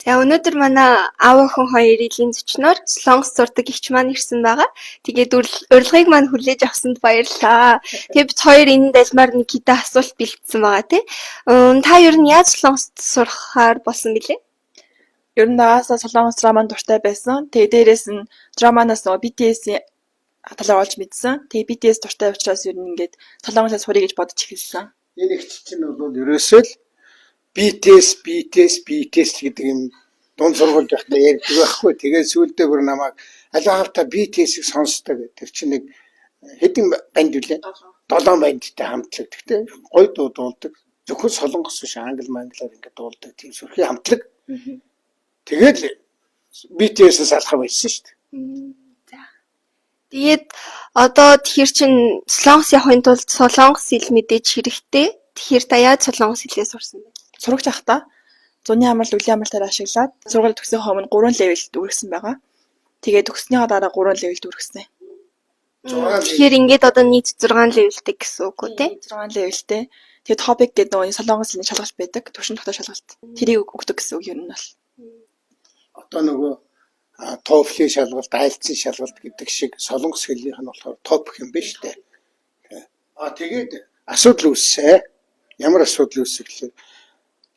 За, өнөөдөр манай аав охин хоёр илийн зочноор Солонгос сурдаг эгч маань ирсэн байгаа. Тэгээд урилгыг маань хүлээж авсанд баярлалаа. Тэгээд бид хоёр энэ далмаар нэг хэдэн асуулт бэлдсэн байгаа, тий. Та ер нь яаж Солонгост сурахаар болсон билээ? Ер нь агаасаа Солонгос драманд дуртай байсан. Тэгээ дээрээс нь драманаас нөгөө BTS-ийн талаар олж мэдсэн. Тэгээ BTS дуртай учраас ер нь ингээд Солонгосоос суръя гэж бодож эхэлсэн. Энэ эгч чинь бол ерөөсөө л BTS, BTS, BTS гэдэг юм дунд сургуульд байхдаа ярьдаг байхгүй. Тэгээд сүүлдээ бүр намайг аль хаавта BTS-ийг сонсдог. Тэр чинь нэг хэдэн банд үлээ? Долоон бандтай хамтлаг. Гэхдээ гоё дуу дуулдаг. Зөвхөн солонгос биш, англи манглиар ингээд дуулдаг. Тийм сүрхий хамтлаг. Тэгээд BTS-ээс алхах байсан шүү дээ. За. Тэгээд одоо тэгэхээр чин Солонгос явахын тулд солонгос хэл мэдээж хэрэгтэй. Тэгэхээр та яаж солонгос хэлээ сурсан бэ? Сурагч байхдаа зуны амралт, үлийн амралтаар ашиглаад сургууль төгсөхөө өмнө 3 level д үргэсэн байгаа. Тэгээд төгссөнийхөө дараа 3 level д үргэсэн. Тэгэхээр ингээд одоо нийт 6 level тэй гэсэн үг үү, те? 6 level тэй. Тэгээд TOPIK гэдэг нөгөө солонгос хэлний шалгалт байдаг. Түвшин тогтоох шалгалт. Тэрийг өгдөг гэсэн үг ер нь бол. Одоо нөгөө TOEFL-ийн шалгалт, IELTS-ийн шалгалт гэдэг шиг солонгос хэлнийх нь болохоор TOPIK юм байна шүү дээ. А тэгээд асуудал үүссэн. Ямар асуудал үүссэн гэхээр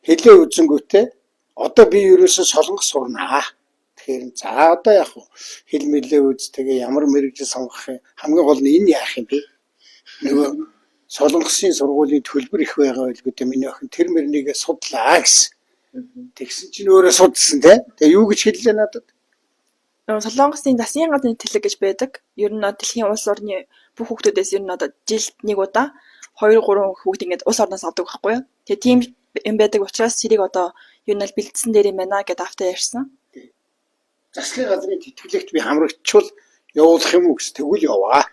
хэлээ үзэнгүүтээ одоо би ерөөсөө солонгос сурнаа. Тэгэхээр за, одоо яг хэл мэлээ үз, тэгээ ямар мэргэжил сонгох юм, хамгийн гол нь энэ яах юм бэ? Нөгөө солонгосын сургуулийн төлбөр их байгаа байлгүй дээ, миний охин тэр мөрнийгээ судлаа гэсэн. Тэгсэн чинь өөрөө судалсан, те. Тэгээ юу гэж хэллээ надад? Нөгөө Солонгосын засгийн газрын тэтгэлэг гэж байдаг. Ер нь дэлхийн улс орны бүх хүүхдүүдээс ер нь одоо жилд нэг удаа 2 3 хүүхд ингээд улс орноос авдаг байхгүй юу. Тэгээ тийм юм байдаг учраас тэрийг одоо ер нь бол бэлдсэн дээр юм байна гэдээ автаа ярьсан. Засгийн газрын тэтгэлэгт би хамрагдчихвал явуулах юм уу гэсэн. Тэгвэл яваа.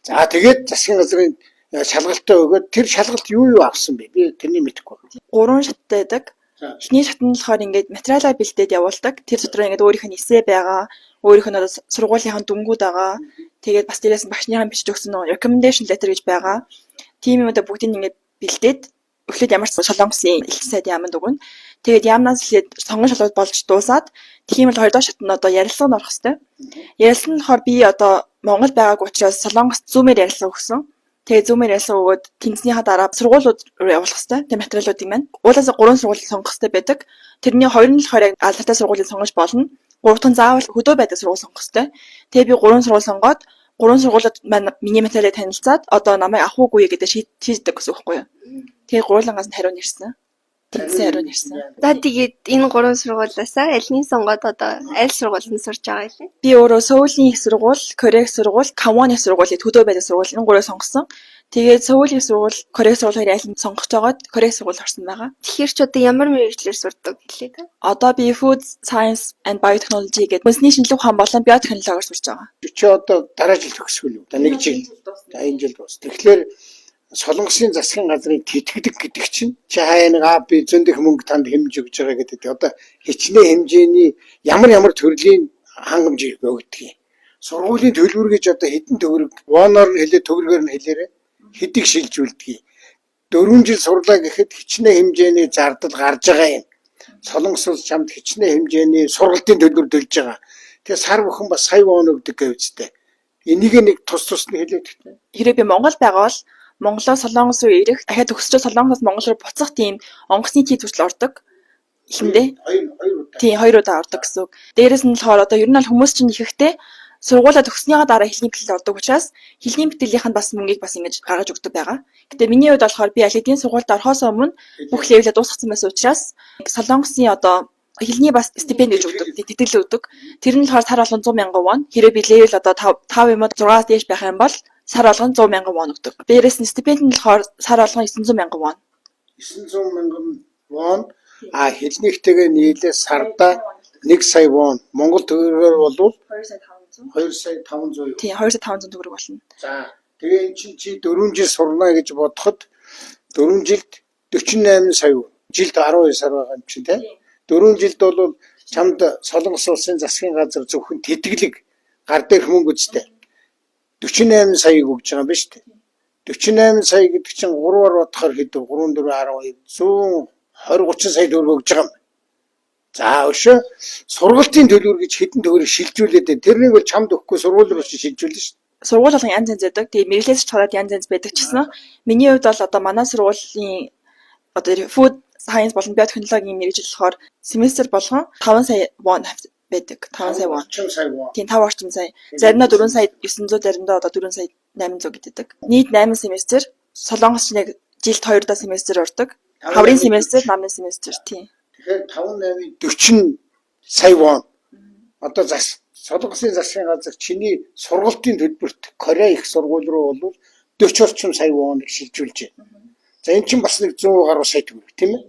За, тэгээд засгийн газрын шалгалтаа өгөөд тэр шалгалт юу юу авсан бэ? Би тэрнийг мэдэхгүй. Гурван шаттай байдаг. Эхний шат нь болохоор ингээд материалаа бэлдээд явуулдаг. Тэр дотор ингээд өөрийнх нь эссе байгаа, өөрийнх нь одоо сургуулийнхаа дүнгууд байгаа. Тэгээд бас дээрээс нь багшныхаа бичиж өгсөн нөгөө recommendation letter гэж байгаа. Тийм юмудаа бүгдийг ингээд бэлдээд эхлээд ямар ч Солонгосын элчин сайдын яаманд өгнө. Тэгээд яамнаас эхлээд сонгон шалгалт болж дуусаад, тэгэх юм бол хоёр дахь шат нь одоо ярилцлаганд орох хэрэгтэй. Ярилцлага нь болохоор би одоо Монгол байгаагүй учраас Солонгост Zoom-ээр ярилцлага өгсөн. Тэгээ Zoom-ээр ярилцлага өгөөд тэнцснийхаа дараа сургуулиуд руу явуулах хэрэгтэй. Тэгээ материалуудыг маань. Уулаасаа гурван сургууль сонгох хэрэгтэй байдаг. Тэрний хоёр нь болохоор яг алдартай сургуулийг сонгож болно. Гурав дахь нь заавал хөдөө байдаг сургууль сонгох хэрэгтэй. Тэгээ би гурван сургууль сонгоод, гурван сургуулиуд маань миний материалыг танилцаад одоо намайг авах уугүй гэдэг шийддэг гэсэн үг байхгүй юу. Тэгээ гурвангаас нь хариу нэрсэн. Тэнцсэн хариу нэрсэн. За, тэгээд энэ гурван сургуулиасаа аль нь сонгоод одоо аль сургуульд сурж байгаа юм бэ? Би өөрөө Сөүлийн их сургууль, Корей их сургууль, Камвон их сургууль, хөдөө байдаг сургууль, энэ гурыг сонгосон. Тэгээд Сөүлийн их сургууль, Корей их сургууль хоёрын аль нь сонгох жогоод Корей их сургууль орсон байгаа. Тэгэхээр ч одоо ямар мэргэжлээр сурдаг гэлээ та? Одоо би Food Science and Biotechnology гэдэг үндэсний шинжлэх ухаан болон биотехнологиор сурж байгаа. Чи одоо дараа жил төгсгөл үү? За, нэг жил. За, энэ жил дуус. Тэгэхээр Солонгосын засгийн газрын тэтгэлэг гэдэг чинь чи хаяа нэг а би зөндөх мөнгө танд хэмж өгж байгаа гэдэг. Одоо хичнээн хэмжээний ямар ямар төрлийн хангамж өгдөг юм? Сургуулийн төлбөр гэж одоо хэдэн төгрөг, воноор нь хэлээ, төгрөгөөр нь хэлээрээ, хэдийг шилжүүлдэг юм? 4 жил сурлаа гэхэд хичнээн хэмжээний зардал гарч байгаа юм? Солонгос улс чамд хичнээн хэмжээний сургалтын төлбөр төлж байгаа. Тэгээ сар бүхэн бас сая вон өгдөг гэвчтэй. Энийг нэг тус тус нь хэлээд өгнө. Хэрэг би Монгол байгаа бол Монголоос Солонгос руу ирэх, дахиад төгсчөө Солонгосоос Монгол руу буцах тийм онгоцны тийз хүртэл ордог. Эхэндээ. Хоёр удаа. Тийм, хоёр удаа ордог гэсэн үг. Дээрээс нь болохоор одоо ер нь бол хүмүүс чинь ихэхдээ сургуулаа төгссөнийхөө дараа хэлний бэлтгэл ордог учраас хэлний бэлтгэлийнх нь бас мөнгийг бас ингэж гаргаж өгдөг байгаа. Гэтэ миний хувьд болохоор би аль хэдийн сургуульд орохоос өмнө бүх level ээ дуусгасан байсан учраас Солонгосын одоо хэлний бас стипенд гэж өгдөг, тэтгэл өгдөг. Тэр нь болохоор сар болгон 100 мянган вон. Хэрвээ би level одоо 5 5 юм уу 6-аас дээш байх юм бол сар болгон 100 мянган вон өгдөг. Дээрээс нь стипенд нь болохоор сар болгон 900 мянган вон. 900 мянган вон, а хэлнийхтэйгээ нийлээ сарда 1 сая вон. Монгол төгрөгөөр болвол 2 сая 500. 2 сая 500 юу? Тийм, 2 сая 500 төгрөг болно. За, тэгээ эн чинь чи 4 жил сурна гэж бодоход 4 жилд 48 сая, жилд 12 сар байгаа юм чинь, тийм. 4 жилд бол чамд Солонгос улсын засгийн газар зөвхөн тэтгэлэг, гар дээрх мөнгө үстэй 48 саяыг өгж байгаа юм байна шүү дээ. 48 сая гэдэг чинь 3-аар бодохоор хэд вэ? 3 4 12, 120 30 сая төгрөг өгж байгаа юм. За, өшөө сургалтын төлбөр гэж хэдэн төгрөг шилжүүлээд байна. Тэрнийг бол чамд өгөхгүй, сургууль руу чи шилжүүлнэ шүү дээ. Сургууль болгон янз янз байдаг. Тэгээ мэргэжлээс ч хараад янз янз байдаг ч гэсэн миний хувьд бол одоо манай сургуулийн одоо food science болон биотехнологийн мэргэжил болохоор семестр болгон 5 сая вон байдаг. 5 сая вон. Орчим сая вон. Тийм, 5 орчим сая. Заримдаа 4 сая 900, заримдаа одоо 4 сая 800 гэдэг. Нийт 8 семестр. Солонгос ч яг жилд 2 удаа семестр ордог. Хаврын семестр, намын семестр, тийм. Тэгэхээр 5 8 40 сая вон. Одоо зас Солонгосын засгийн газар чиний сургалтын төлбөрт Корей их сургууль руу бол 40 орчим сая воныг шилжүүлж байна. За, энэ чинь бас нэг 100 гаруй сая төгрөг, тийм ээ?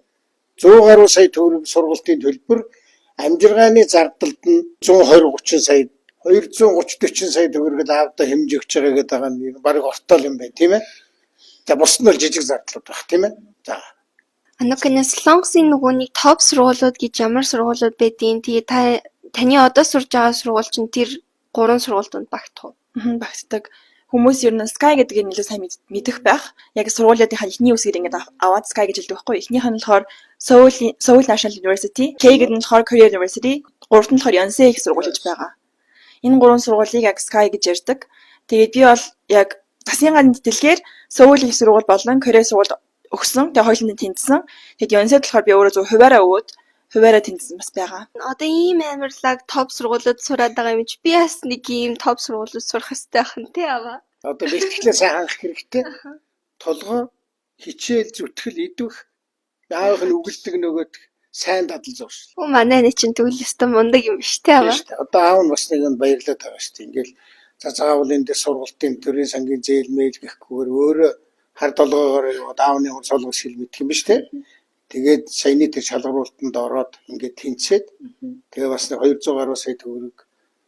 100 гаруй сая төгрөг сургалтын төлбөр, амжиргааны зардалд нь 120 30 сая, 230 40 сая төгрөгөд аавдаа хэмжигч байгаа гэдэг байгаа нь бараг ортол юм байна, тийм ээ? За, бусд нь бол жижиг зардлууд байх, тийм ээ? За. Анукана, Солонгосын нөгөө нэг топ сургуулиуд гэж ямар сургуулиуд байдийн? Тэгээ таны одоо сурж байгаа сургууль чинь тэр гурван сургууль донд багтах уу? Багтдаг. Хүмүүс ер нь SKY гэдгийг нэлээд сайн мэдэх байх. Яг сургуулиудынхаа эхний үсгээр ингээд аваад SKY гэж хэлдэг байхгүй. Эхнийх нь болохоор Seoul National University, K гэдэг нь болохоор Korea University, гуравт нь болохоор Yonsei их сургууль гэж байгаа. Энэ гурван сургуулийг яг SKY гэж ярьдаг. Тэгээд би бол яг засгийн газрын тэтгэлгээр Seoul их сургууль болон Korea сургуульд өгсөн. Тэгээд хоёуланд нь тэнцсэн. Тэгээд Yonsei болохоор би өөрөө зөв хувиараа өгөөд, хувиараа тэнцсэн бас байгаа. Одоо ийм амарлаг топ сургуулиуд сураад байгаа юм чи би бас нэг ийм топ сургуулиуд сурах хэрэгтэй байх нь, тий, аваа. Одоо бэлтгэлээ сайн хангах хэрэгтэй. Толгой, хичээл зүтгэл, идэвх, аавынх нь үгэлдэг нөгөөд сайн дадал зуршил. Оо, манай нэг чинь тэгвэл ёстой мундаг юм биш, тий, аваа. Тийм шүү дээ. Одоо аав нь бас нэг нь баярлаад байгаа шүү дээ. Ингээл за заавал энэ дээр сургалтын төрийн сангийн зээл мэйл гэхгүйгээр өөрөө хар толгоогоор яваад аавны хүн солонгос хэл мэдэх юм биш, тий. Тэгээд саяны тэр шалгаруултанд ороод ингээд тэнцээд, тэгээ бас нэг 200 гаруй сая төгрөг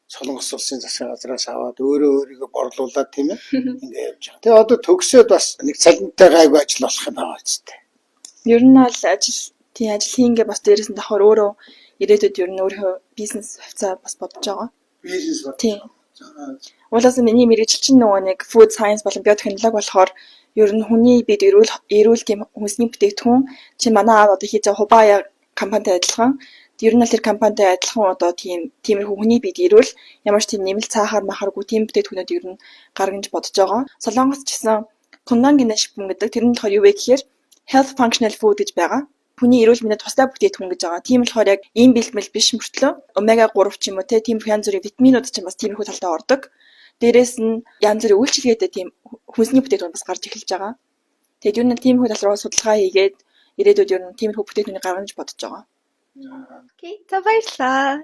Солонгос улсын засгийн газраас аваад өөрөө өөрийгөө борлуулад, тийм ээ, ингээд явж байгаа. Тэгээ одоо төгсөөд бас нэг цалинтай гайгүй ажил болох юм байгаа үстэй. Ер нь бол ажил, тийм, ажил хийнгээ бас дээрээс нь давхар өөрөө ирээдүйд ер нь өөрийнхөө бизнес хувьцаа бас бодож байгаа. Бизнес бодож. Тийм. Уулаас миний мэргэжил чинь нөгөө нэг food science болон биотехнологи болохоор ер нь хүний бид эрүүл тийм хүнсний бүтээгдэхүүн чинь манай аав одоо хийж байгаа Хубая компанитай адилхан. Ер нь л тэр компанитай адилхан одоо тийм тиймэрхүү хүний бид эрүүл, ямар ч тийм нэмэлт цаахаар махаргүй тийм бүтээгдэхүүнүүд ер нь гаргана гэж бодож байгаа. Солонгос ч гэсэн 건강기능식품 гэдэг, тэр нь болохоор юу вэ гэхээр health functional food гэж байгаа. Хүний эрүүл мэндэд тустай бүтээгдэхүүн гэж байгаа. Тийм болохоор яг ийм бэлтгэл биш мөртлөө омега 3 ч юм уу, те, тиймэрхүү янз бүрийн витаминууд ч бас тиймэрхүү талдаа ордог. Дээрээс нь янз бүрийн үйлчилгээтэй тийм хүнсний бүтээгдэхүүн бас гарч эхэлж байгаа. Тэгээд ер нь тиймэрхүү тал руу судалгаа хийгээд ирээдүйд ер нь тиймэрхүү бүтээгдэхүүнийг гаргана гэж бодож байгаа. Okay. За, баярлалаа.